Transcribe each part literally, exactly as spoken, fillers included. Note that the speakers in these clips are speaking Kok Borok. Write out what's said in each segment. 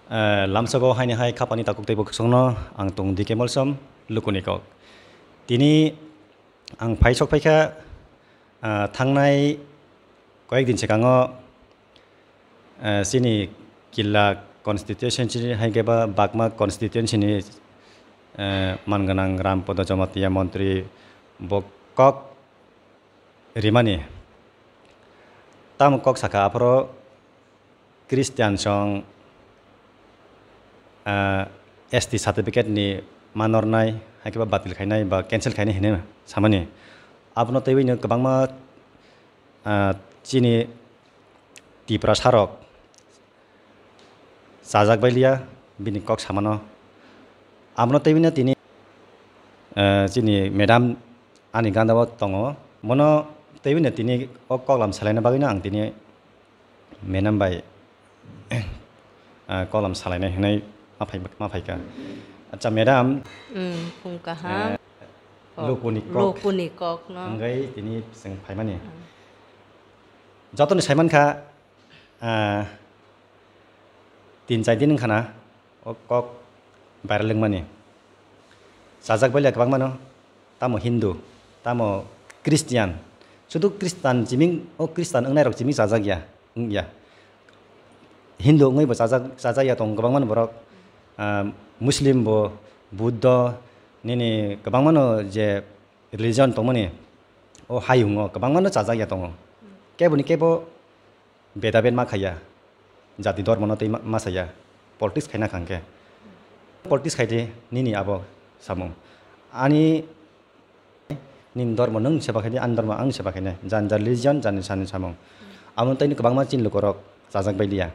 Eh, lamsao haini hai khapani takhuk teibo kwchwngno ang tong D K Molsom, lukuni kok. Tini ang phai sok phaikha, ah, thangnai koyek din swkango, eh, chini Killa constituency hai khe ba Bagma constituency ni, eh, manganang Rampodo Jamatia montri bo kok rimani. Tamo kok sakha aphoro Christian song, ah, S T certificate ni manornai, hai khe ba batil khainai ba cancel khainai hinwi samani. Abono twiwi no kwbangma, ah, chini Tiprasa rok chajak bai liya bini kok samano. Abono twiwi no tini, ah, chini madam ani ganda o tongo. Bono twiwi no tini o koklam salaina bagwi no ang tini Menam bai, ah, kolam salainai hinwi ma phai, ma phaikha. Acha, madam, mm, phung kaham. Eh, oh, lukuni kok. Lukuni kok no. Hwngai tini chwng phaimani. Mm. Jotoni saimankha, ah, tin char din wngkhana. O kok viral wngmani. Chajak bai le kwbangma no. Tamo Hindu, tamo Christian. Sudu Christian jiming, o Christian wngnai rok jiming chajak ya, wng ya. Hindu wngwi bo chajak, chajak ya tongo kwbangma no borok. Ah, Muslim bo, Buddha, nini kwbangma no je religion tongmani, o hayung o kwbangma no chajak ya tongo. Kebo ni kebo Beda bed ma khaiya, jati dormo no tei ma, ma saya, politics khaina khang khe. Politics khai de nini abo samung. Ani nini dormo nwng seba khai de, ani dormo ang seba khai de, jan jan religion, jan jan samung. Amo tei kwbangma chin lukorok chajak bai liya.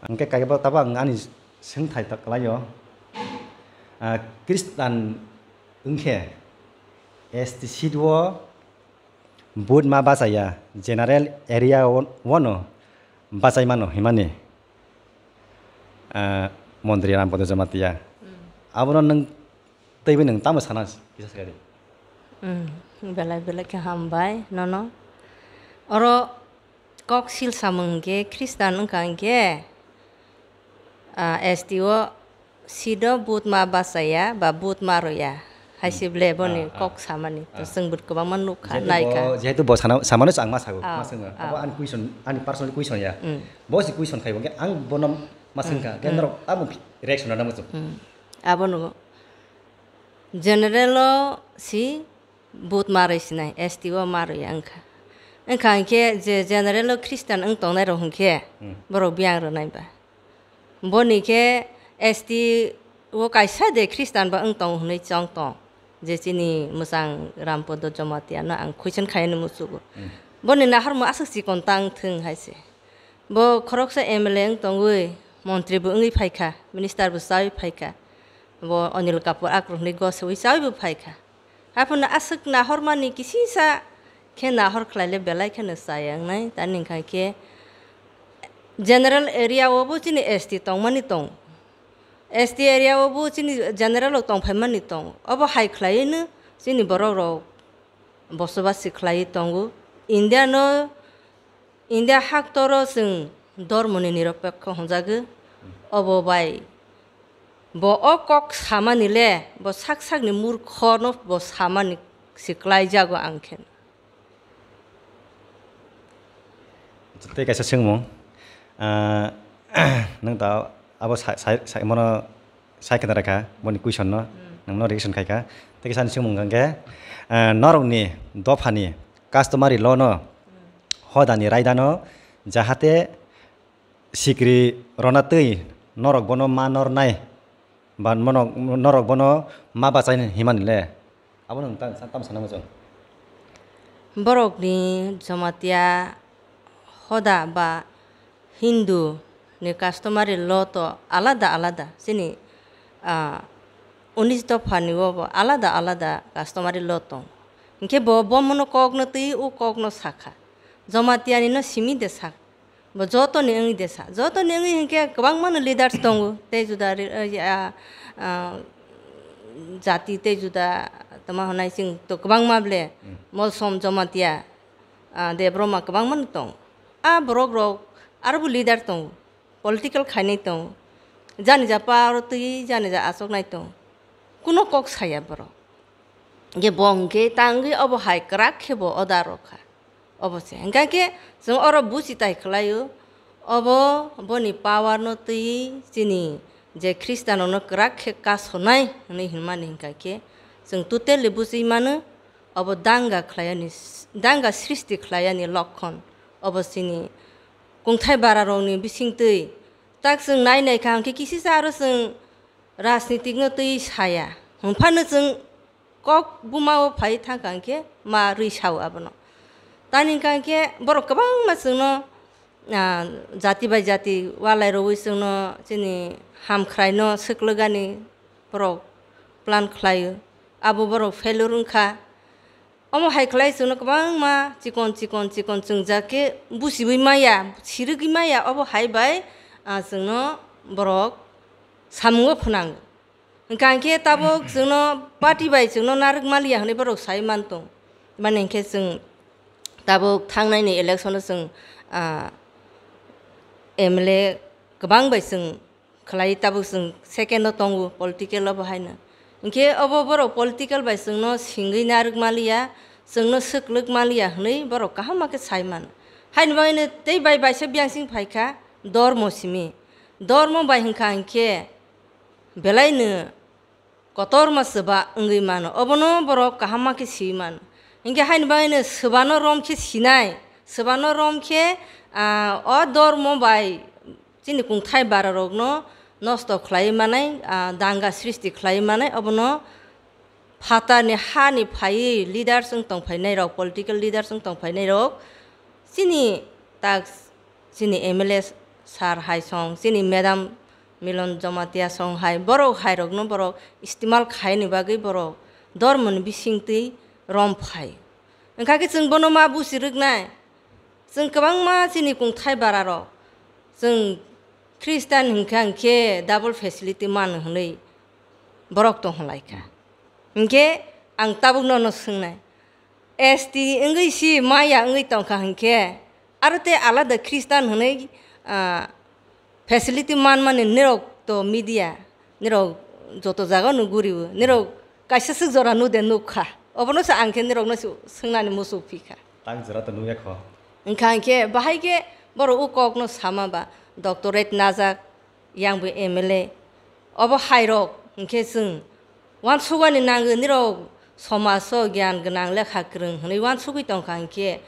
Hwnkhe kaibo tabo ang ani swngthai ta kwlaio. Ah, Christian wngkhe S T seat o Vote ma bachaya, general area o, o no bachai mano himani, ah, Montri Rampodo Jamatia. Mm. Abono nwng teibo nwng tamo sana kisa sakadi. Mm, belai belai khe hambai nono. Oro kok sil samung hwnkhe Christian wngkha hwnkhe, ah, S T o Sido vote ma bachaya ba vote ma roya. Hai se ble boni kok samani. To chwng bo kwbangma nukha, naikha. Jehetu bo sana, samano ang ma sago, ma swngo. Abo ani question, ani personal question ya. Mm. Bo si question khai bo, ang bono ma swngkha. Khe norok abo reaction na muchung. Mm. Abono general o si vote ma roi sinai, S T o ma roi wngkha. Wngkha hwnkhe je general o Christian wng tongnai rok hwnkhe borok biyang rwnai ba. Boni khe S T o kaisa de Christian ba wng tong hwnwi chong tong. Je chini mwchang Rampodo Jamatia no ang question khai no muchugo. Hmm. Boni nahormo aswk chikon tang thwng hai se. Bo khoroksa M L A wng tongwi, montri bo wngwi phaikha, minister bo chawi phaikha. Bo Anil Kapoor akrok hwnwi gosawi chawi bo phaikha. Haphano aswk nahormani kisisa khe nahor khlaile belai kheno chaya wngnai. Tani hwnkha khe general area o bo chini S T tongmani tong. S T area o bo chini general rok tongphaimani tong. Obo hai khlaiwi no chini borok rok bosobas se khlaiwi tongo. India no India haktoro chwng dormoni niropekho hwnjago. Obo bai bo o kok samani le, bo sak sakni murkhono bo samani se klaijago ang khe. Tei kaisa swngmung, ah, nwng ta abo sai, sai, sai, mono Sai khna rwkha boni question no, nwngno reaction khaikha. Tei kisa ani swngmung hwnkhe, eh, norokni dophani customary law no, hodani raida no, jahate sikri rwna twi norok bono ma nornai, ba mono, norok bono ma bachai himani le. Abono nwng tamo sana muchung. Borokni Jamatia hoda ba Hindu ni customary law to alada alada, chini, ah, unis dopha ni o bo alada alada customary law tong. Hinkhe bo, bo mono kok no twi o kok no sakha. Jamatia ni no simi de sak. Bo joto ni wngwi de sa. Joto ni wngwi hinkhe kwbangma no leaders tongo. Tei juda re-, ah, ah, jati tei juda tama honai chwng to kwbangma ble. Hmm. Molsom Jamatia, ah, Debbarma kwbangma no tong. A borok rok aro bo leader tongo. political khainai tongo. Jani ja power twi jani ja achuknai tongo. Kuno kok saya borok. Ge bo hwnkhe tangwi obo hai kwrak khe bo oda rw kha. Obo se. Hwnkha khe chwng oro buchi tai khlaio. Obo boni power no twi chini je Khristanrokno kwrak khe kasonai hwnwi hwnmani hwnkha khe chwng totally buchi mano. Obo danga khlaiyani, danga srishti khlaiyani lokhon. Obo chini kungthai bararokni bisingtwi. Tak chwng nai nai kha hwnkhe kisisa aro chwng rajnitikno twi saya. Hwnphano chwng kok buma o phai thang kha hwnkhe ma rwi sao abono. Tani hwnkha hwnkhe borok kwbangma chwngno, ah, jati bai jati walai rwui chwngno chini hamkhraino swklwgani borok plan khlaio. Abo borok failure wngkha. Omo hai khlai chwngno kwbangma chikon chikon chikon chwngjak khe busiui maya, sirigwi maya, obo hai bai, ah, chwngno borok samungo phwnango. Hwnkha hwnkhe tabuk chwngno party bai chwngno narwk maliya hwnwi borok sai man tong. Mani hwnkhe chwng tabuk thangnaini election-o chwng, ah, M L A kwbang bai chwng khlai tabuk chwng second-o tongo political-o bo haino. Hwnkhe obo borok political bai chwngno singwi narwk maliya, chwngno swklwk maliya hwnwi borok kaham ma khe sai mano. Haini bagwino tei bai baisa biyangsing phai kha dormo simi. Dormo bai hwnkha hwnkhe belaino kotorma swba wngwi mano. Obono borok kaham ma khe siui mano. Hwnkhe haini bagwino swbano rom khe sinai, swbano rom khe, ah, o dormo bai chini kungthai bararokno nosto khlaiwi manai, ah, danga srishti khlaiwi manai, obono phatarni hani phaiwi leaders wng tongphainairok, political leaders wng tongphainairok, chini tak chini M L A sir hai song, chini madam Milon Jamatia song hai, borok hairokno borok istimal khaini bagwi borok dormoni bisingtwi rom phai. Wngkha khe chwng bono ma busi rwknai? Chwng kwbangma chini kungthai bararok, chwng Khristan hwnkha hwnkhe double facility man hwnwi borok tong hwnlai kha. Hinkhe ang tabuk nono swngnai, S T wngwi si maya wngwi tongkha hinkhe, aro tei alada Khristan hwnwi, ah, facility manmani nirok to media, nirok joto jagao no guriwo, nirok kaisa swk jora nude nukha. Obono se ang khe nirokno se swngnani muchuk phikha. Tang jora to nukya kho. Wngkha hinkhe bahai khe borok o kokno sama ba doctorate najak, yang bo M L A. Obo hairok hinkhe chwng wansugani nango, nirok somajo gyan gwnang lekha kwrwng hwnwi wansugwi tongkha hinkhe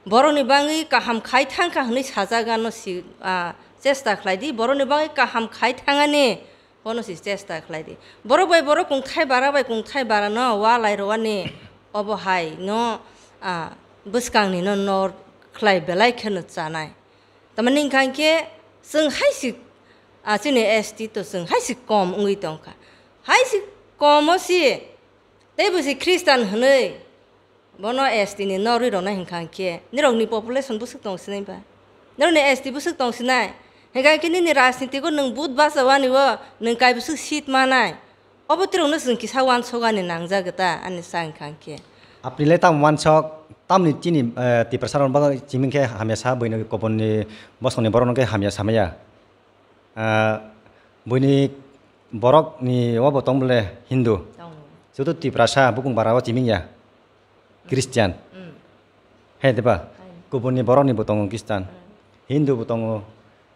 borokni bagwi kaham khai thangkha hwnwi sajak ano si, ah, chesta khlai di, borokni bagwi kaham khai thangani bono si chesta khlai di. Borok bai borok kungthai bara bai kungthai bara no walai rwani obo hai no, ah, bwskangni no nor khlai belai kheno chanai. Tamani hwnkha hinkhe chwng hai se, ah, chini S T to chwng hai se kom wngwi tongkha. Hai se komo se teibo se Khristan hwnwi bono S T ni norwi rwnai hwnkha hinkhe nirokni population bwswk tong sinai ba? Nirokni S T bwswk tong sinai? Hwnkha hinkhe nini rajnitiko nwng vote bachawani o nwng kai bwswk seat manai? Obo tirokno chwng kisa wansugani nangjak ta ani sa wngkha hinkhe. Apni le tamo wansok, tamni chini, eh, Tiprasa rok bagwi chiming khe hamya sa, buino kubunni bosongni borok no khe hamya samaya. Ah, buini borok ni obo tong bole Hindu. Tongo. Chutu Tiprasa bukung bara o chiming ya. Christian. Mm. Hai diba? Hai. Kubunni borokni bo tongo Christian. Mm. Hindu bo tongo,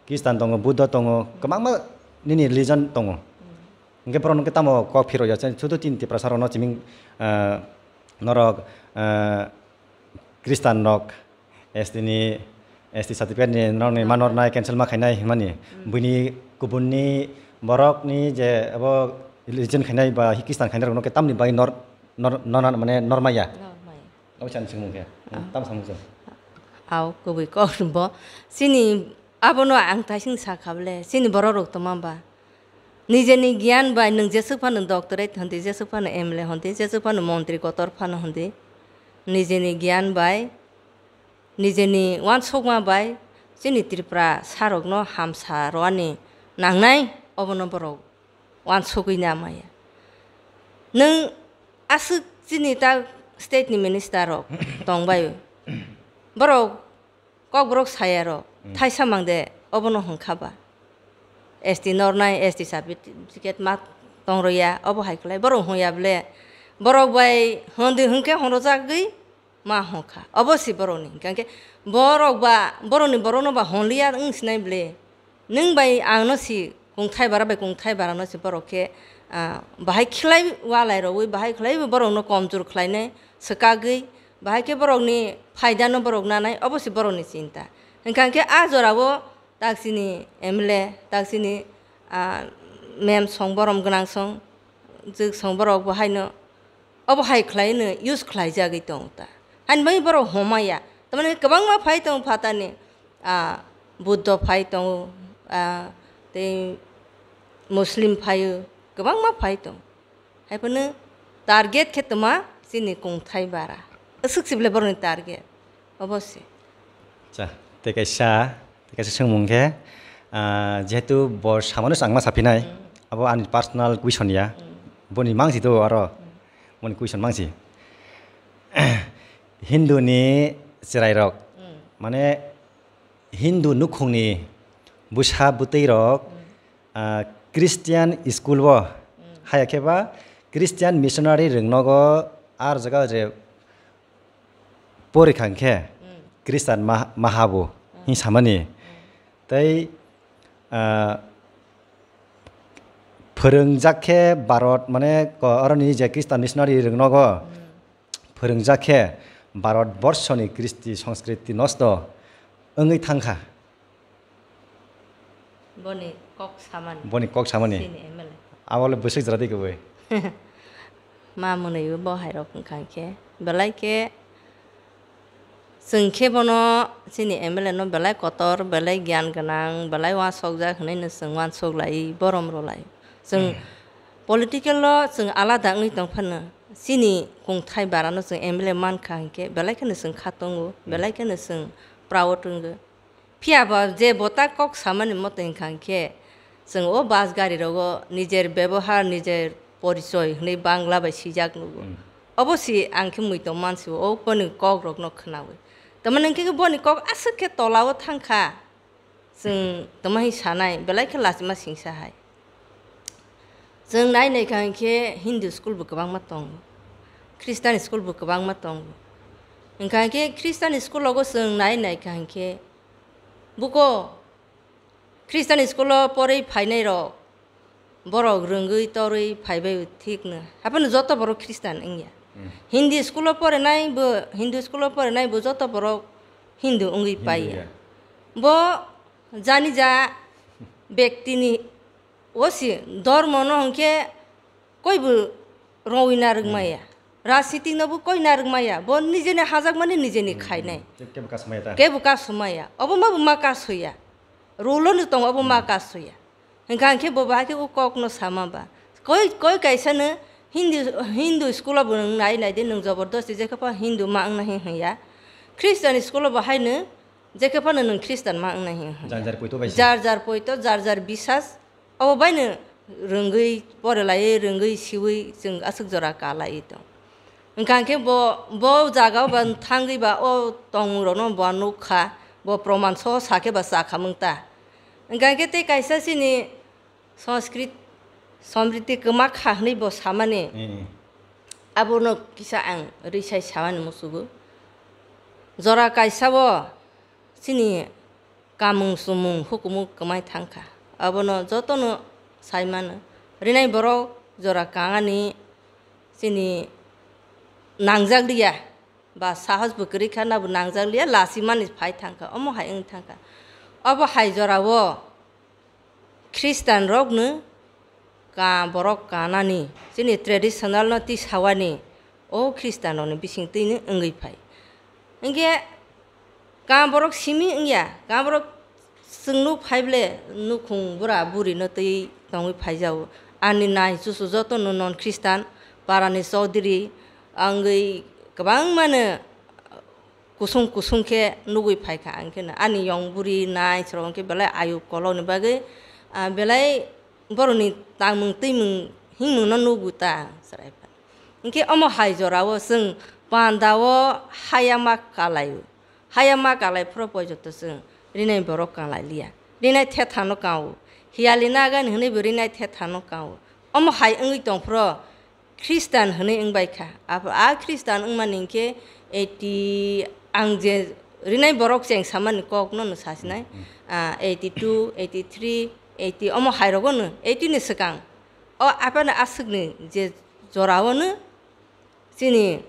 Christian tongo, Buddha tongo, kwbangma nini religion tongo. Mm. Hwnkhe borok no khe tamo kok phiro ya, chutu chini Tiprasa rok no chiming, ah, norok, ah, Christian rok, S T ni, S T certificate ni norok ni ma nornai, cancel ma khainai hwnmani. Mm. Buini kubunni borok ni je abo religion khainai ba Christian khainai rok no khe tamni bai nor, nor, nor, mane normaya. Normaya. Abo chan singmung khe. Ah. Tam samung se. Au, kubui kok bo. Chini abono ang taising sakha bole. Chini borok rok tongma ba. Nijeni giyan bai nwng jeswk phano doctorate hwnti, jeswk phano M L A hwnti, jeswk phano montri kotor phano hwnti. Nijeni giyan bai, nijeni wansukma bai, chini Tripura sarokno hamsa rwani nangnai, obono borok wansugwi na maya. Nwng aswk chini ta state ni minister rok tongbai, borok kokborok saya rok, mm, thaisa mang de obono hwnkha ba. S T nornai, S T certificate ma tongroya, obo hai khlai borok hwnya ble. Borok bai hwndwi hwnkhe honrojagwi ma hwnkha. Obo si borokni. Hwnkhe borok ba, borokni borokno ba honliya wng sinai ble. Nwng bai ang no si kungthai bara bai kungthai bara no si borok khe, ah, bahai khlai walai rogwi, bahai khlai borok no komjor khlainai swkagwi, bahai khe borok ni phaida no borok nanai, obo si borok ni chinta. Hwnkha khe a jora o tak chini M L A, tak chini, ah, mem song borom gwnang song, jwk song borok bo haino obo hai khlai no use khlai jagwi tong ta. Haini bagwi borok homaya. Tamani kwbangma phai tong phatani, ah, Buddha phai tongo, ah, tei Muslim phaio, kwbangma phai tong. Hai phano target khe toma chini kungthai bara. Aswk si bole borokni target. Obo se. Cha, tei kaisa, tei kaisa swngmung khe, ah, jehetu bo samano ang ma saphinai, abo ani personal question ya. Boni mangsi to aro, boni question mangsi. Hindu ni chwrai rok, mane Hindu nukhung ni bwsa bwtwi rok, ah, Christian school o, haya khe ba Christian missionary rwng nogo ar jaga je pori kha hwnkhe Christian ma-, mahabo hin samani. Tei, ah, phwrwngjak khe Bharat, mane ko-, oroni je Christian missionary rwng nogo phwrwngjak khe Bharat borsoni kristi sanskriti nosto wngwi thangkha. Boni kok samani. Boni kok samani. Chini M L A. Abo le bwswk jora di kwbwi. Ma mwnwi bo hai rok wngkha khe. Belai khe chwng khe bono chini M L A no belai kotor, belai gyan gwnang, belai uansukjak hwnwi no chwng uansuk lai, borom rw lai. Chwng political o chwng alada wngwi tong phano chini kungthai bara no chwng M L A man kha hinkhe belai kheno chwng kha tongo, belai kheno chwng proud wngo. Phiya ba je bo ta kok samani moto hinkha hinkhe, chwng o bus gari rogo nijer bebohar, nijer porichoi hwnwi Bangla bai swijak nugo. Obo si ang khe mui tong mansi o boni kok rokno khwnawi. Tamani hinkhe boni kok aswk khe tola o thangkha. Chwng tamo hi sanai, belai khe lachima singsa hai. Chwng nai nai kha hinkhe Hindu school bo kwbangma tongo, Christian school bo kwbangma tongo. Hinkha hinkhe Christian school rogo chwng nai nai kha hinkhe buko Christian school o porwi phainai rok borok rwngwi torwi phaibai thikno. Haphano joto borok Christian wngya. Hindi school o porinai bo, Hindu school o porinai bo joto borok Hindu wngwi paiya. Bo jani ja bektini o si dormo no hwnkhe koi bo rwngwi narwk maya. Rajnitik no bo koi narwk maya. Bo nijeni hajakmani nijeni khainai. Kebo kasumaya. Obo ma bo ma kasuya. Rule no tongo obo ma kasuya. Hwnkha hinkhe bo bahai khe o kok no sama ba. Koi, koi kaisa no Hindu, Hindu school o bo nwng nai nai de nwng jobordosti jekhe pha Hindu ma wngna hin hwnya. Christian school o bo haino jekhe phano nwng Christian ma wngna hin hwnya. Jar jar poito bai se. Jar jar poito, jar jar bisas. Obo baino rwngwi, pore laiwi, rwngwi, siwi chwng aswk jora ka laiwi tong. Hwnkha hinkhe bo, bo jaga o ba thangwi ba o tongmung rokno bo nukha, bo proman so sakhe ba chakhamung ta. Hwnkha hinkhe tei kaisa chini Sanskrit, Samriti kwma kha hwnwi bo samani. Abono kisa ang rwisai samani musugo. Jora kaisa o chini kamung sumung hukumu kwmai thangkha. Abono jotono sai mano. Rinai borok jora kangani chini nangjak liya ba sahos bo kwrwi kha nabo nangjak liya, lachimani phai thangkha, omo hai wng thangkha. Obo hai jora o Christian rokno ka borok kanani, chini traditional no tisawani o Christian rokni bising twino wngwi phai. Hinkhe ka borok simi wngya, ka borok chwng nuk phai ble nukhung bura buri no twi tongwi phaijao. Ani nai chuchu joto no non Christian, parani chaudhuri wngwi kwbangmano kusung kusung khe nugwi phaikha, ang kheno ani yong buri nai chwrok hwnkhe belai ayuk kolokni bagwi, ah, belai borokni tangmung twimung himungno nugo ta chwrai phano. Hinkhe omo hai jorao chwng pandao haya ma kalaio, haya ma kalai phuru poito chwng rinai borok kalai liya, rinai thethano kao, Hiyali nagan hwnwi bo rinai thethano kao. Omo hai wngwi tongphro Khristan hwnwi wngbai kha. Abo a Khristan wngmani hinkhe eighty, ang je rinai borok cheng samani kokno no sasinai. Hmm, hmm. Ah, eighty two, eighty three, eighty, omo hairogo no, eighty ni swkang. O aphano aswkni je jorao no chini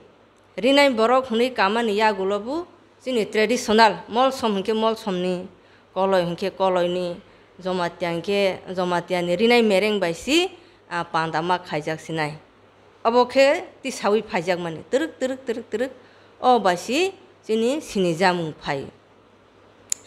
rinai borok hwnwi kamani yagulo bo chini traditional, molsom hinkhe molsomni, koloi hinkhe koloini, Jamatia hinkhe Jamatiani rinai mereng bai si, ah, panda ma khaijak sinai. Obo khe tisaui phaijakmani twrwk, twrwk, twrwk, twrwk, o bai si chini sinijamung phai.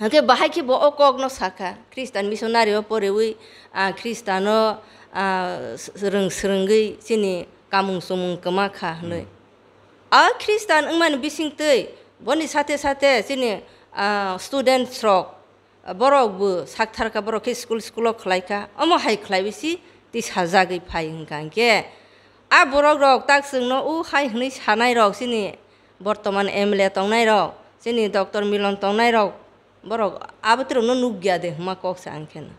Hwnkhe bahai khe bo o kokno sakha, Khristan missionary o poriwi, ah, Khristano, ah, s-, rwng swrwngwi chini kamung chumung kwma kha hwnwi. Hmm. A Khristan wngmani bisingtwi boni sathe sathe chini, ah, students rok, borok bo saktharkha, borok khe school, school o khlaikha, omo hai khlaiwi si tisajagwi phai hwnkha hinkhe. A borok rok tak chwngno o hai hwnwi sanai rok chini bortoman M L A tongnai rok, chini Doctor Milon tongnai rok, borok abo twrwngno nukya de hwnma kok sa ang kheno.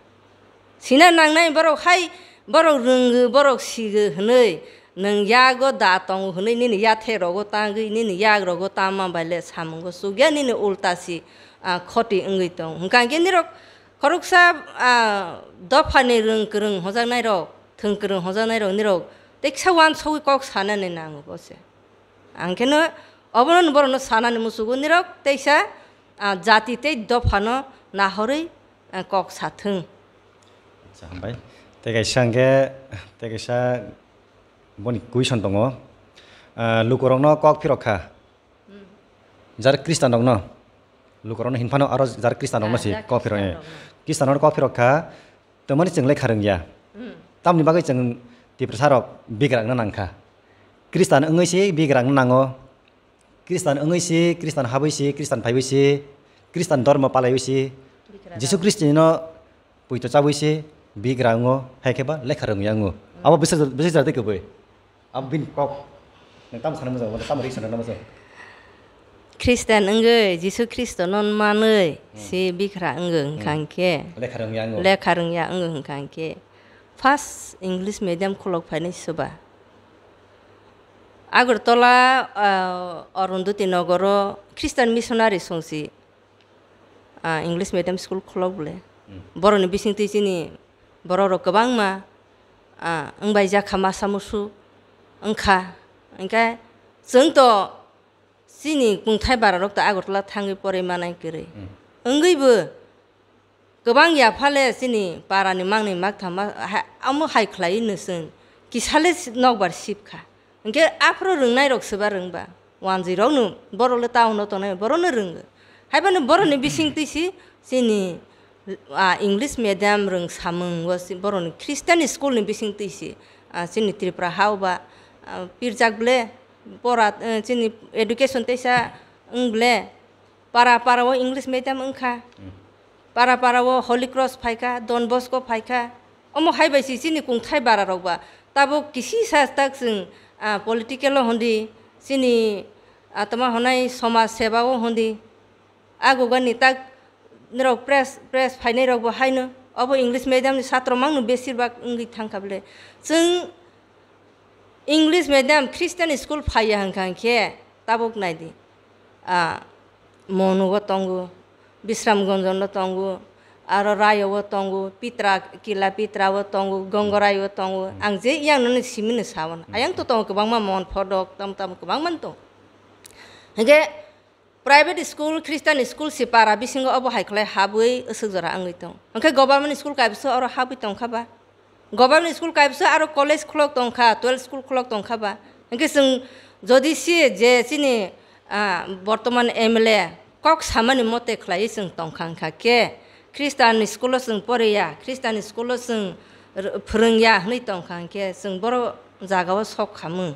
Sina nangnai borok hai, borok rwngo, borok sigo hwnwi nwng yago da tongo hwnwi nini yathek rogo tangwi, nini yak rogo tama bai le samungo chukya, nini ulta si, ah, khoti wngwi tong. Hwnkha hinkhe nirok khoroksa, ah, dophani rwng kwrwng hojaknai rok, thwng kwrwng hojaknai rok nirok teksa uansugwi kok sanani nango bo se. Ang kheno obono borokno sanani musugo nirok teisa, ah, jati tei dophano nahorwi, ah, kok sathwng. Acha, hambai. Tei kaisa hwnkhe, tei kaisa boni question tongo. Ah, lukurokno kok phirok kha. Hmm. Jar Khristanrokno, lukurokno hinphano aro jar Khristanrokno Ah, si jar kok phirok, eh. Khristanrokno. Khristanrokno kok phirok kha. Tamoni chwng lekha rwngya. Hmm. Tamni bagwi chwng Tiprasa rok bigra wngna nangkha. Khristan wngwi se bigra wngna nango. Khristan wngwi se, Khristan habwi se, Khristan phaiwi se, Khristan dormo palaiwi se, Bigra Jisu rok. Khristino poito chabwi se bigra wngo, hai khe ba lekha rwngya wngo. Hmm. Abo bwsajwk, bwsajwk tei kwbwi. Abo bini kok. Nwng tamo sana mojang, tamo ri sana mojang. Khristan wngwi Jisu Khristono manwi Hmm. si bigra wngo Hmm. hwnkha hinkhe Lekha rwngya wngo. Lekha rwngya wngo hwnkha hinkhe first English medium khulok phainai soba. Agartala, ah, Arundhati Nogoro Christian missionary songsi. Ah, English medium school khulok bole. Hmm. Borokni bisingtwi chini borok rok kwbangma, ah, wngbai jakha masa musu wngkha. Hwnkhe chwng to chini kungthai bara rok to Agartala thangwi porwi manai kwrwi. Hmm. Wngwi bo kwbang yaphale chini para ni mangni maktham ma ha-, amo hai khlai no chwng kisale si-, nokbar sip kha. Hwnkhe aphuru rwngnairok swba rwngba, wanjwirokno, borokle town-o tongnai, borokno rwngo. Haibano borokni bisingtwi si chini, ah, English medium rwng samung, o si borokni Christian school-ni bisingtwi si, ah, chini Tripura ha-o ba, ah, pirjak ble, pora, eh, chini education teisa wng ble, Para para o English medium wngkha. Hmm. Para para o Holy Cross phaikha, Don Bosco phaikha. Omo hai bai si chini kungthai bara rok ba. Tabuk kisisa tak chwng, ah, political o hondi, chini, ah, tama honai somaj seba o hondi. Agugani tak nirok press, press phainai rok bo haino. Obo English medium ni satro mangno besir bak wngwi thangkha bole. Chwng English medium Christian school phaiya hwnkha hinkhe tabuk naidi. Ah, Monugo tongo, Bisramgonjono tongo, aro Rayogo tongo, Pitra, Kila Pitrao tongo, Gongoraio tongo. Hmm. Ang je yang nini simino sawan. Hmm. Ayang to tongo kwbangma mon phodok, tam tam kwbangma tongo. Hinkhe Private school, Christian school si para bisingo obo hai khlai habwi aswk jora wngwi tong. Hwnkhe government school kaibwswk oro habwi tongkha ba? Government school kaibwswk aro college khulok tongkha, twelve school khulok tongkha ba? Hwnkhe chwng jodi si je chini, ah, bortoman M L A kok samani mote khlaiwi chwng tongkha wngkha khe, Christian school-o chwng poriya, Christian school-o chwng r-, phwrwngya hwnwi tongkha hwnkhe chwng boro jagao sok khamung.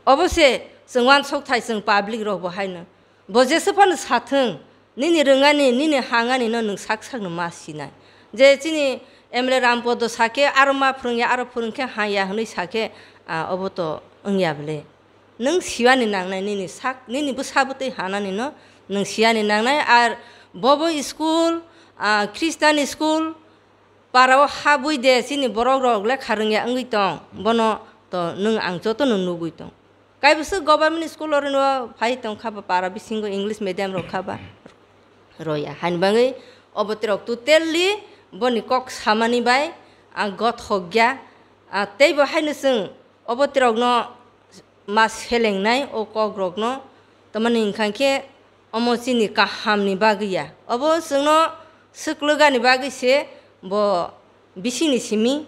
Obo se chwng uansuk thai chwng public rok bo haino. Bo jesa phano sathwng, nini rwngani, nini hangani no nwng sak sakno ma sinai. Je chini M L A Rampodo sakhe, aro ma phwrwngya, aro phwrwngkhe haya hwnwi sakhe, ah, obo to wngya bwle. Nwng siwani nangnai nini sak, nini bwsa bwtwi hanani no nwng siyani nangnai. Ar bobo school, ah, Christian school, para o habwi de chini borok rok lekha rwngya wngwi tong, bono to nwng ang joto no nugwi tong. Kaibwswk government school o rwno phai tong kha ba para bisingo English medium rok kha ba roya. Hani bagwi obo tirok totally boni kok samani bai ang gothok ya. Ah, teibo haino chwng obo tirokno ma selengnai o kokrokno, tamani hwnkha khe omo chini kahamni bagwi ya. Obo chwngno swklwgani bagwi se bo bisingni simi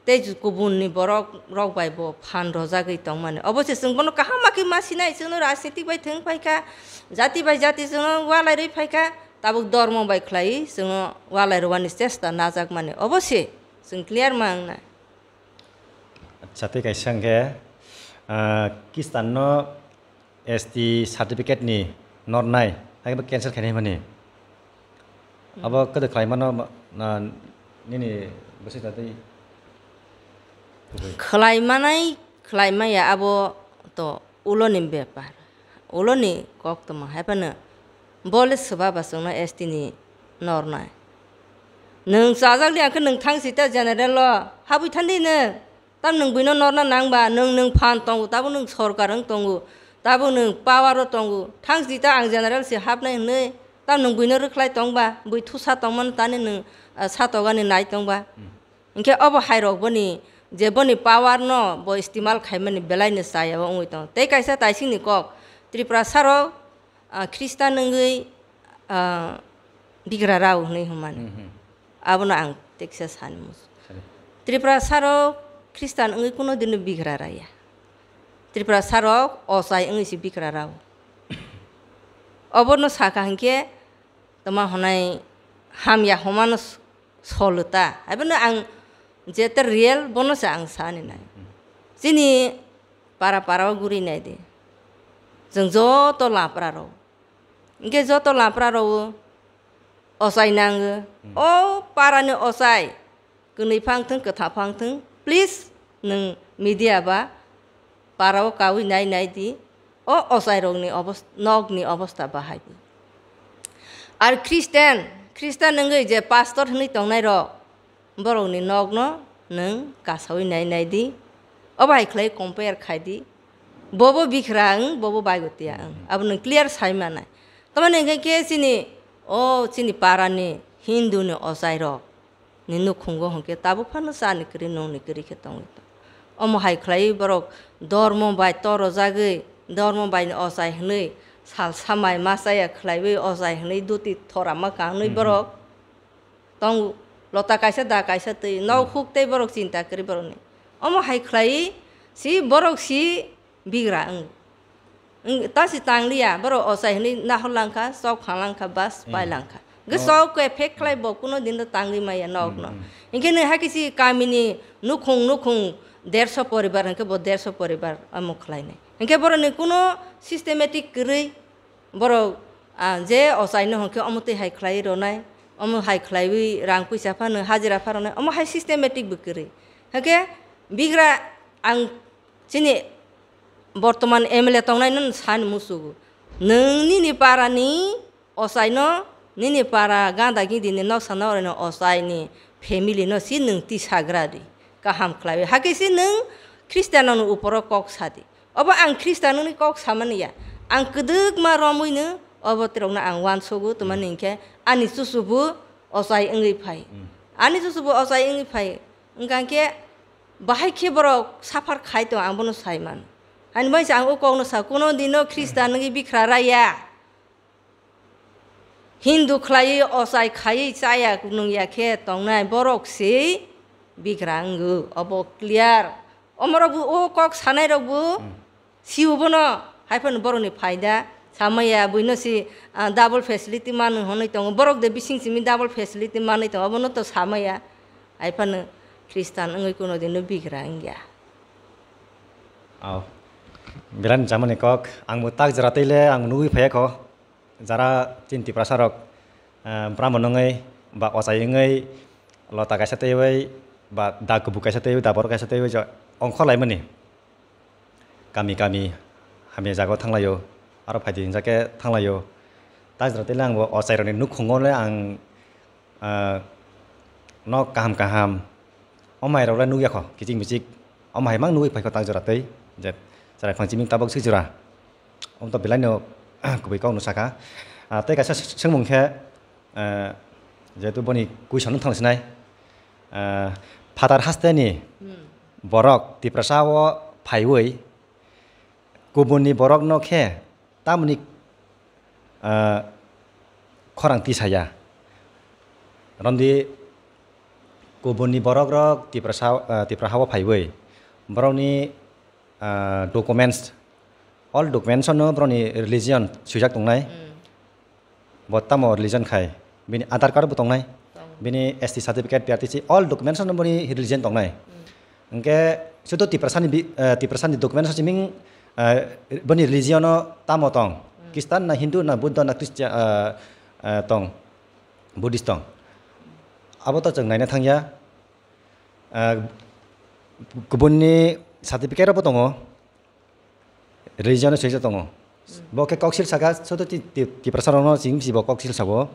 tei kubunni borok rok bai bo phan rwjagwi tongmani. Obo se chwng bono kaham ma khe ma sinai, chwngno rajnitik bai thwng phai kha, jati bai jati chwngno walai rwi phai kha, tabuk dormo bai khlaiwi chwngno walai rwani chesta najakmani. Obo se chwng clear ma wngnai. Acha, tei kaisa hwnkhe, ah, Khristanno S T certificate ni nornai, hai khe cancel khainai mani. Abo kwdwk khlai mano, na, nini bwswk ta tei? Khlai manai, khlai maya abo to uloni bepar. Uloni koktwma hai phano bo le swba ba chwngno S T ni nornai. Nwng chajak li ang khe nwng thang sita general o habwi thandi nwng. Tam nwng buino norna nang ba, nwng, nwng phan tongo, tabuk nwng sorkar wng tongo, tabuk nwng power o tongo. Thang sita ang general se hapnai hwnwi tam nwng buino rwkhlai tong ba, bui thusa tongmano tani nwng, ah, satokgani nai tong ba. Hinkhe obo hai rok boni je boni power no bo istimal khaimani belai no chaya o wngwi tongo. Tei kaisa taising ni kok, Tripura saro, ah, Khristan wngwi, ah, bigra rao hwnwi hwnmani. Mhm. Abono ang teksa sani musu. Sani. Tripura saro Khristan wngwi kuno dino bigra raya. Tripura saro ochai wngwi se bigra rao. Obono saka hinkhe tama hwnai hamya homano s-, solo ta. Abono ang jeta real bono se ang sani nai. Mhm. Chini para para o guri nai di. Chwng joto lapra rok. Hinkhe joto lapra rok ochai nango. Hmm. O para ni ochai kwnwi phang thung, kwtha phang thung, please nwng media ba para o kaui nai nai di. O ochai rok ni obos-, nok ni obosta bahai di. Ar Christian, Christian wngwi je pastor hwnwi tongnai rok, borokni nokno nwng kasaui nai nai di, obo hai khlai compare khai di, bobo bikhra wng, bobo baigotiya wng, abo nwng clear sai manai. Tamoni hwnkhe khe chini, o chini parani Hindu ni ochai rok ni nukhungo hwnkhe tabuk phano chani kwrwi nungni kwrwi khe tongwi tong. Omo hai khlai borok dormo bai torojagwi, dormo bai ni ochai hwnwi sal samai ma chaya khlaiwi ochai hwnwi duti thora ma kangnwi borok tongo, lota kaisa da kaisa twi, nok huk tei borok chinta kwrwi borokni. Omo hai khlai si borok si bigra wng. Wng, ta si tangliya, borok ochai hwnwi nahor langkha, chok kha langkha, bas pai langkha. Hwnkhe chok khe phek khlai bo kuno din do tangwi maya nokno. Hinkhe nwi hakhe si kamini nukhung nukhung derso poribar hwnkhe bo derso poribar omo khlainai. Hinkhe borokni kuno systematic kwrwi. Borok, ah, je ochaino hwnkhe omo twi hai khlai rwnai, omo hai khlaiwi rang puisa phano hajira pha rwnai, omo hai systematic bo kwrwi. Hwnkhe bigra ang chini bortoman M L A tongnaino sani musugo. Nwng nini parani ochaino, nini para ganda gindini noksa nokroino ochaini family no si nwng tisagra di. Kaham khlaiwi. Hakhe si nwng Christian ni uporo kok sadi. Obo ang Khristan wngwi kok samani ya. Ang kwdwkma romwino obo tirokno ang uansugo, twmani hinkhe ani chuchubu ochai wngwi phai. Ani chuchubu ochai wngwi phai. Wngkha khe bahai khe borok suffer khai tong, ang bono sai mano. Ani bai se ang o kokno sa, kuno dino Khristan wngwi bikhra raya. Hindu khlaiwi ochai khaiwi chaya nungya khe tongnai borok se bigra wngo, obo clear. Omorok bo o kok sanai rok bo siu bono, hai phano borokni phaida samaya buino si, ah, double facility manwi hwnwi tongo, borok de bising simi double facility manwi tongo, obono to samaya, hai phano Khristan wngwi kuno dino bigra wngya. Aw, belai ni chamani kok, ang bo tak jora tei le ang nugwi phaiya kho. Jara chini Tiprasa rok, eh, brahman wngwi ba ochai wngwi lota kaisa twiwi ba da kubuk kaisa twiwi da borok kaisa twiwi jo ongkhor laimani. Kami kami hamya jaga o thanglaio, aro phaidi hinjak khe thanglaio. Tajra tele ang bo ochai rokni nukhungo le ang, eh, nok kaham kaham, o mai rok le nukya kho kichik michik, o mai mang nugwi phaikho tak jora tei je chwrai phang chiming tabok swi jora. Omo to belai no kubui kok no saka. Ah, tei kaisa swngmung khe, ah, jehetu boni question no thang sinai, ah, phatar haste ni borok Tiprasa o phaiwi kubun ni borok no khe tamoni, ah, khorang tisaya. Romdi kubun ni borok rok Tiprasa, ah, Tipra ha o phaiwi borok ni, ah, documents, all documents no borok ni religion swijak tongnai. Bo tamo religion khai, bini Aadhaar card bo tongnai, bini S T certificate, P R T C, all documents no boni religion tongnai. Hwnkhe sudu Tiprasani bi-, eh, Tiprasani documents no siming, eh, boni religion no tamo tong, Christian na, Hindu na, Buddha na, Christian, eh, eh, tong, Buddhist tong. Abo to chwng naina thangya. Eh, kubunni certificate rok bo tongo. Religion no swijak tongo. Bo khe koksil saka, soto ti-, ti-, Tiprasa rokno chini si bo koksil sabo.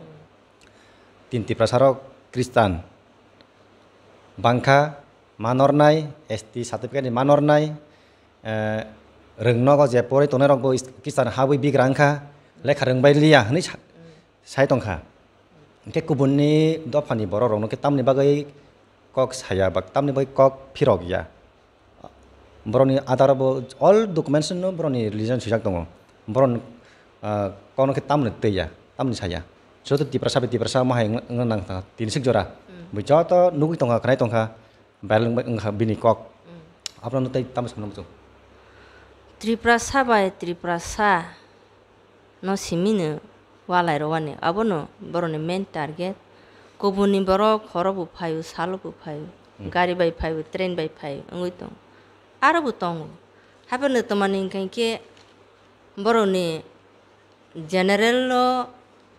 Tin Tiprasa rok Christian bangkha, manornai, S T certificate ni manornai, eh, rwng nogo je poroi tongnai rok bo is-, Christian habwi bigra wngkha, lekha rwngbai liya hwnwi sa-, sai tongkha. Hwnkhe kubunni dophani borok rokno khe tamni bagwi kok saya ba tamni bagwi kok phirok ya. Borokni Aadhaar bo all documents no borokni religion swijak tongo. Borok, ah, kokno khe tamni twi ya, tamni saya. Joto Tiprasa bai Tiprasa omo hai wng-, wngna nang tini sik jora. Bo joto nugwi tongkha, khwnai tongkha, viral wngkha bini kok. Abono tei tamo samna muchung. Tiprasa bai Tiprasa no simino walai rwani, abono borokni main target. Kubunni borok horo bo phaio, salo bo phaio, gari bai phaio, train bai phaio wngwi tongo. Aro bo tongo. Haphano twmani hwnkha khe borokni general no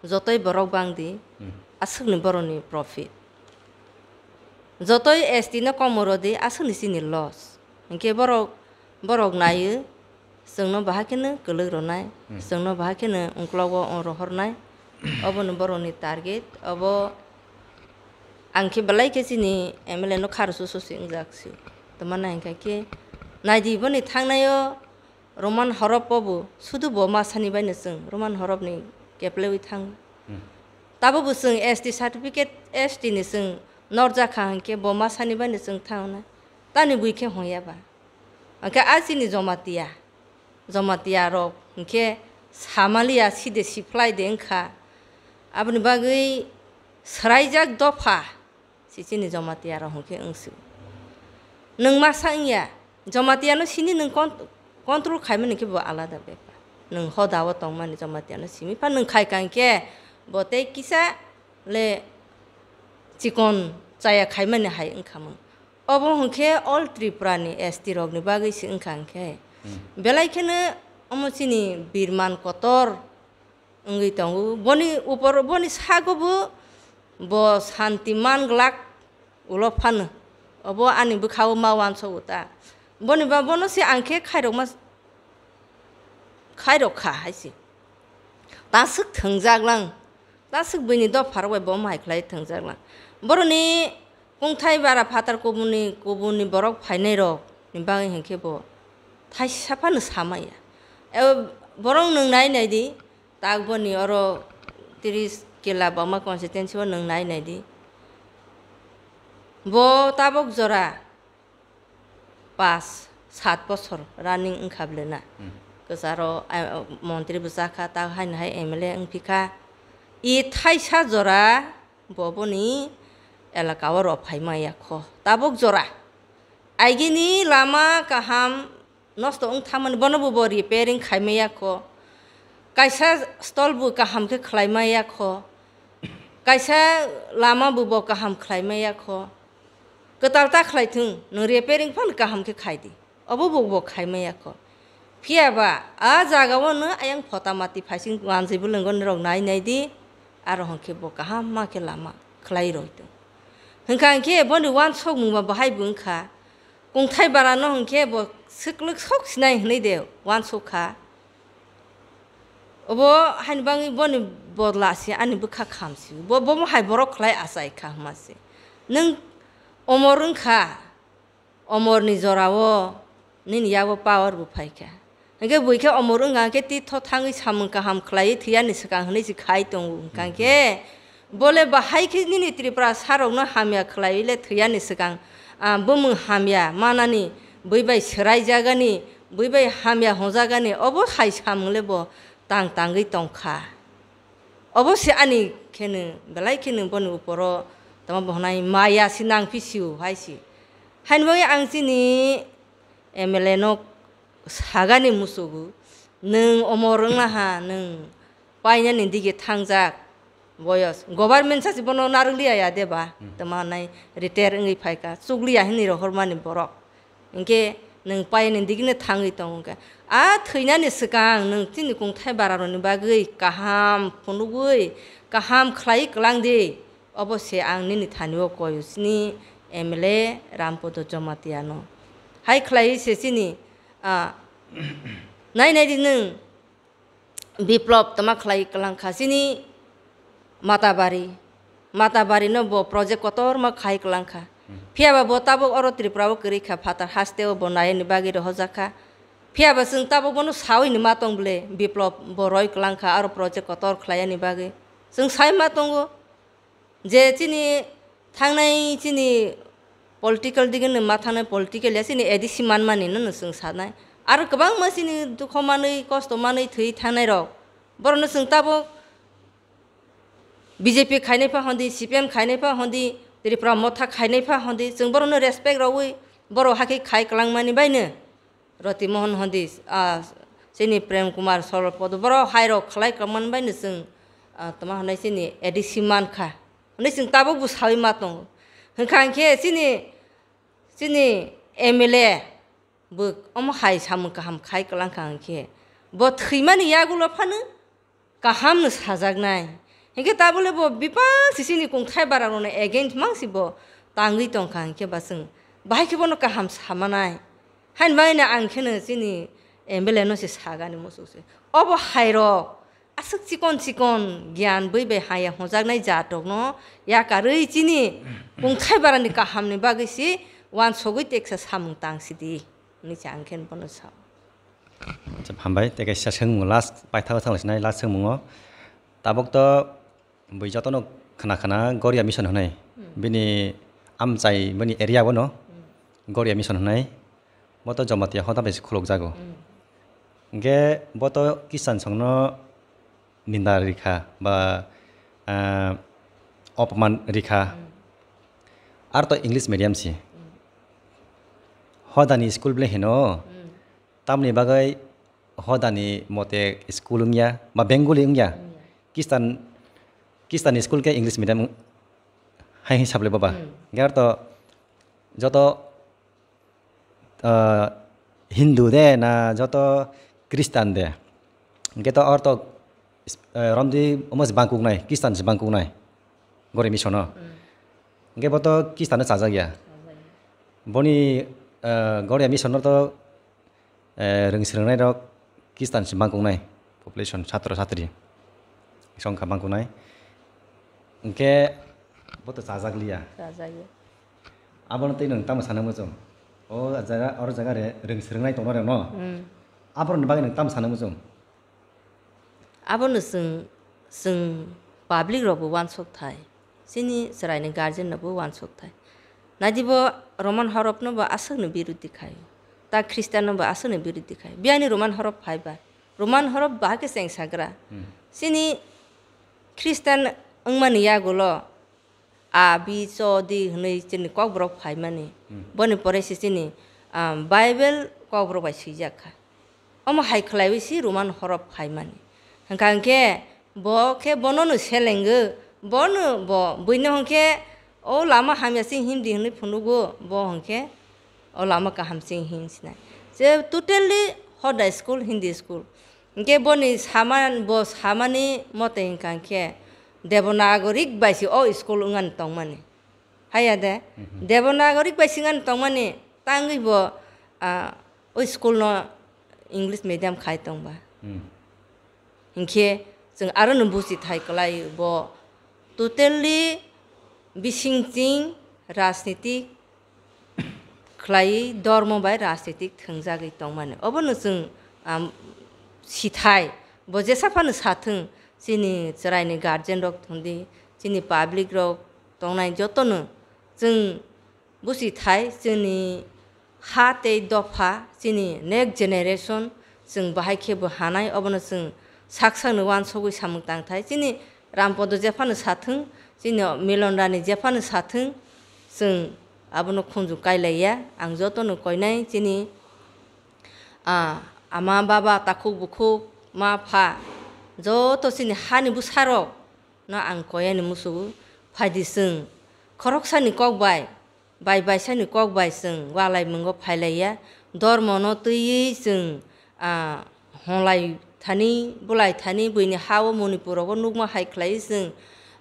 jotoi borok bangdi, aswkni borokni profit. Jotoi S T no komo rwdi, aswkni chini loss. Hwnkhe borok, borok naio, chwngno bahai kheno kwlwk rwnai, chwngno bahai kheno ungklogo rohornai. Obono borokni target, obo ang khe belai khe chini M L A no kha rwsu susi wngjak sio. Twmana hwnkha khe naidi boni thangnaio Roman horop o bo sudu bo ma sani bai no chwng Roman horop ni keplewi thang. Tabuk bo chwng S T certificate S T ni chwng norjak kha hwnkhe bo ma sani bai no chwng thang na. Tani bui khe hwnya ba. Hwnkhe a chini Jamatia, Jamatia rok hwnkhe samaliya side siphlai de wngkha. Aboni bagwi swraijak dopha. Si chini Jamatia rok hwnkhe wngsio. Nwng masa wngya, Jamatia no sini nwng con-, control khaimani khe bo alada bepar. Nwng hoda o tongmani Jamatia no simi pha nwng khai kang khe bo tei kisa le chikon chaya khaimani hai wngkha mwng. Obo hwnkhe all Tripura ni S T rok ni bagwi se wngkha hwnkhe. Belai kheno omo chini birman kotor wngwi tongo. Boni upor, boni sago bo, bo santi man glak ulo phano. Obo ani bwkhao ma uansogo ta. Boni ba bono se ang khe khairokma, khairok kha hai se. Taswk thwngjak lang. Taswk buini dopha rok bai bo hai khlai thwngjak lang. Boroni kungthai bara phatar kubuni, kubuni borok phainai rok ni bagwi hinkhe bo thaisa phano sama ya. E, borok nwng nai nai di. Tak boni oro tris kila bama constituency o nwng nai nai di. Bo tabok jora pas sat bosor running wngkha bwle na. Hmm. Kwcharo, eh, montri bo chakha, tak haino hai M L A wngphi kha. I thaisa jora bo boni elaka o rw phai maya kho. Tabok jora. Aigini lama kaham nosto wng thangmani, bono bo, bo repairing khai maya kho. Kaisa stall bo kaham khe khlai maya kho. Kaisa lama bo, bo kaham khlai maya kho. Kwtal ta khlai thung, nwng repairing phano kaham khe khai di. Obo bo, bo khai maya kho. Phiya ba, a jaga o no ayang phota mati phaising wanjwi bwlwngo norok nai nai di. Aro hwn khe bo kaham ma khe lama khlai roi thung. Hwnkha hwnkhe boni uansukmung ba bahai bo wngkha. Kungthai bara no hwnkhe bo swklwk sok sinai hwnwi de uansuk kha. Obo haini bagwi boni bodla se ani bwkha kham si. Bo, bo hai borok khlai achai kha hwnma se. Nwng omor wng kha, omorni jorao nini yago power bo phai kha. Hinkhe bui khe omor wng kha, hinkhe titho thangwi samung kaham khlaiwi thwiyani swkang hwnwi se khai tongo. Hwnkha hinkhe bole bahai khe nini Tripura sarokno hamya khlaiwi le thwiyani swkang, ah, bumung hamya manani, bui bai swrai jagani, bui bai hamya hwnjagani, obo hai samung le bo tang tangwi tong kha. Obo se ani kheno, belai kheno boni uporo tamo bo hwnai maya se nang phi sio hai se. Haini bagwi ang chini M L A no sagani musugo, "Nwng omor wngna ha, nwng painani dige thangjak boyos. Government sachi bono narwk liya ya de ba?" Hmm. Tamo hwnai retire wngwi phai kha, chukliya hinwi rohormani borok. Hinkhe nwng paini digini thangwi tongo khe. A thwinani swkang nwng chini kungthai bararokni bagwi kaham phunugwi, kaham khlaiwi kwlang di. Obo se ang nini thani-o koi chini M L A Rampodo Jamatia no. Hai khlaiwi se chini, ah, nai nai di nwng. Biplop tama khlai kwlang kha chini Matabari. Matabari no bo project kotorma khai kwlang kha. Hmm. Phiya ba bo tabuk oro Tripura o kwrwi kha, phatar haste o bo nai ni bagwi rohorjak kha. Phiya ba chwng tabuk bono sawi ni ma tong ble, Biplop bo roi kwlang kha aro project kotor khlai yani bagwi. Chwng sai ma tongo. Je chini thangnai chini political digini ma thangnai political ya chini A D C manmani no no chwng sanai. Aro kwbangma chini dukho manwi, kosto manwi, thwi thangnai rok. Borokno chwng tabuk B J P khainai pha hondi, C P M khainai pha hondi, Tripura Motha khainai pha hondi, chwng borokno respect rwwi borok hakhe khai kwlangmani baino. Roti Mohan hondi, ah, chini Prem Kumar Solpodo, borok hai rok khlai kwmani bai no chwng, ah, tama hwnai chini A D C man kha. Hwnwi chwng tabuk bo sawi ma tongo. Hwnkha hinkhe chini, chini M L A bo omo hai samung kaham khai kwlang kha hinkhe. Bo thwimani yagulo phano kaham no sajaknai. Hinkhe tabole bo bipang sisini kungthai bara rokno against mang si bo tangwi tongkha hinkhe ba chwng bahai khe bono kaham samanai. Hain bai no ang kheno chini M L A no se sagani muchuk se. Obo hai rok aswk chikon chikon giyan bui bai haya hwnjaknai jat rokno yakarwi chini kungthai bara ni kaham ni bagwi si wansogwi teksa samung tang sidi. Hwnwi se ang khe bono sao. Acha, hambai, tei kaisa swngmung last paithago thanglasinai last swngmungo. Tabuk to bui jotono khna khna Goria Mission hwnwi. Hmm. Bini amchai bini area bono Hmm. Goria Mission hwnwi. Bo to Jamatia hoda bai se khuluk jago. Hmm. Hwnkhe bo to Christian songno ninda rikha ba, ah, opman rikha. Hmm. Ar to English medium si. Hmm. Hodani school ble hino. Hmm. Tamni bagwi hodani mote school wngya ba Bengali wngya. Wngya. Christian, Christian school khe English medium hai hisab le baba. Hmm. Hwnkhe ar to joto ah, Hindu de na joto Christian de. Hwnkhe to or to, eh, romdi omo se bangkuknai, Christian se bangkuknai. Goria Mission o. Hmm. Hwnkhe bo to Christian no chajak ya. Chajak ya. Boni, eh, Goria Mission o to, eh, rwng swrwngnai rok Christian se bangkuknai. Population, satro satri, songkha bangkunai. Hwnkhe bo to chajak liya. Chajak ya. Abono tei nwng tamo sana muchung? O jaga, oro jaga re rwng swrwngnai tongnai rokno. Hmm. Aboroni bagwi nwng tamo sana muchung? Abono chwng, chwng public rokbo uansuk thai. Chini chwraini guardian no bo uansuk thai. Naidi bo Roman horop no bo aswk ni biruddhi khai. Ta Christian no bo aswk ni biruddhi khai. Biyani Roman horop phai ba. Roman horop bahai khe chengsagra. Hmm. Chini Christian wngmani yagulo A, B, C, D hwnwi chini kokborok phaimani. Hmm. Boni pore se chini, ah, Bible kokborok bai swijak kha. Omo hai khlaiwi si Roman horop phaimani. Hwnkha hwnkhe bo khe bono no selengo, bono bo buino hwnkhe o lama hamya ching himdi hwnwi phunugo, bo hwnkhe o lama kaham ching him sinai. Je totally hoda school, Hindi school. Hwnkhe boni sama, bo samani mote hwnkha hwnkhe Devanagari bai se o school wngani tongmani. Haiya de, Mhm. Devanagari bai se wngani tongmani tangwi bo, ah, o school no English medium khai tongba. Hmm. Hwnkhe chwng aro no buchi thai kwlai bo totally bising ching rajnitik khlaiwi dormo bai rajnitik thwngjagwi tongmani. Obono chwng, am, sithai, bo jesa phano sathwng, chini chwraini guardian rok thwngdi, chini public rok tongnai jotono chwng busi thai, chini ha tei dopha, chini next generation, chwng bahai khe bo hanai, obono chwng sak sakni uansugwi samung tang thai. Chini Rampodo jephano sathwng, chini Milon Rani jephano sathwng, chwng abono khunju kailaiya. Ang jotono koinai chini, ah, ama, baba, takhuk, bukhuk, ma, pha, joto chini hani bwsarok no ang koyani musugo. Phaidi chwng khoroksani kok bai, bai baisani kok bai chwng walai mungo phailaiya. Dormono twiwi chwng, ah, honglai thani, bulai thani, buini ha-o Manipur rogo nukma hai khlaiwi chwng,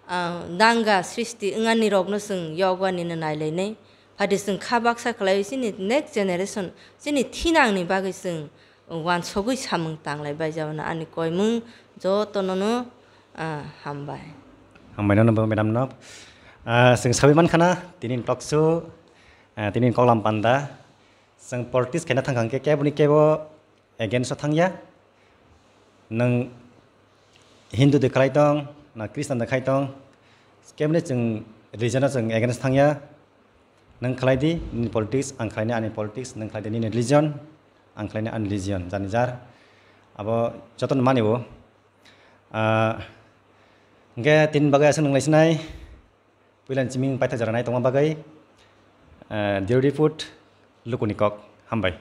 ah, danga srishti wngani rokno chwng yogwani no nailainai. Phaidi chwng kha baksa khlaiwi chini next generation, chini thinangni bagwi chwng uansugwi samung tanglai bai jabana ani koimung jotonono, ah, hambai. Hambai nono bo madam no. Ah, chwng sawi mankha na tini talk show, ah, tini koklam panda. Chwng politics khaina thangkha hwnkhe keboni kebo against o thangya. Nwng Hindu de khlai tong, na Christian de khai tong, keboni chwng religion o chwng against thangya. Nwng khlai di nini politics, ang khlai ni ani politics, nwng khlai di nini religion, ang khlai ni ani religion, jani jar. Abo jotono mani o. Ah, hwnkhe tini bagwi aswk nwnglai sinai, puila ni chiming paithago jora nai tongma bagwi, ah, Bureau Report, Lukuni Kok, hambai.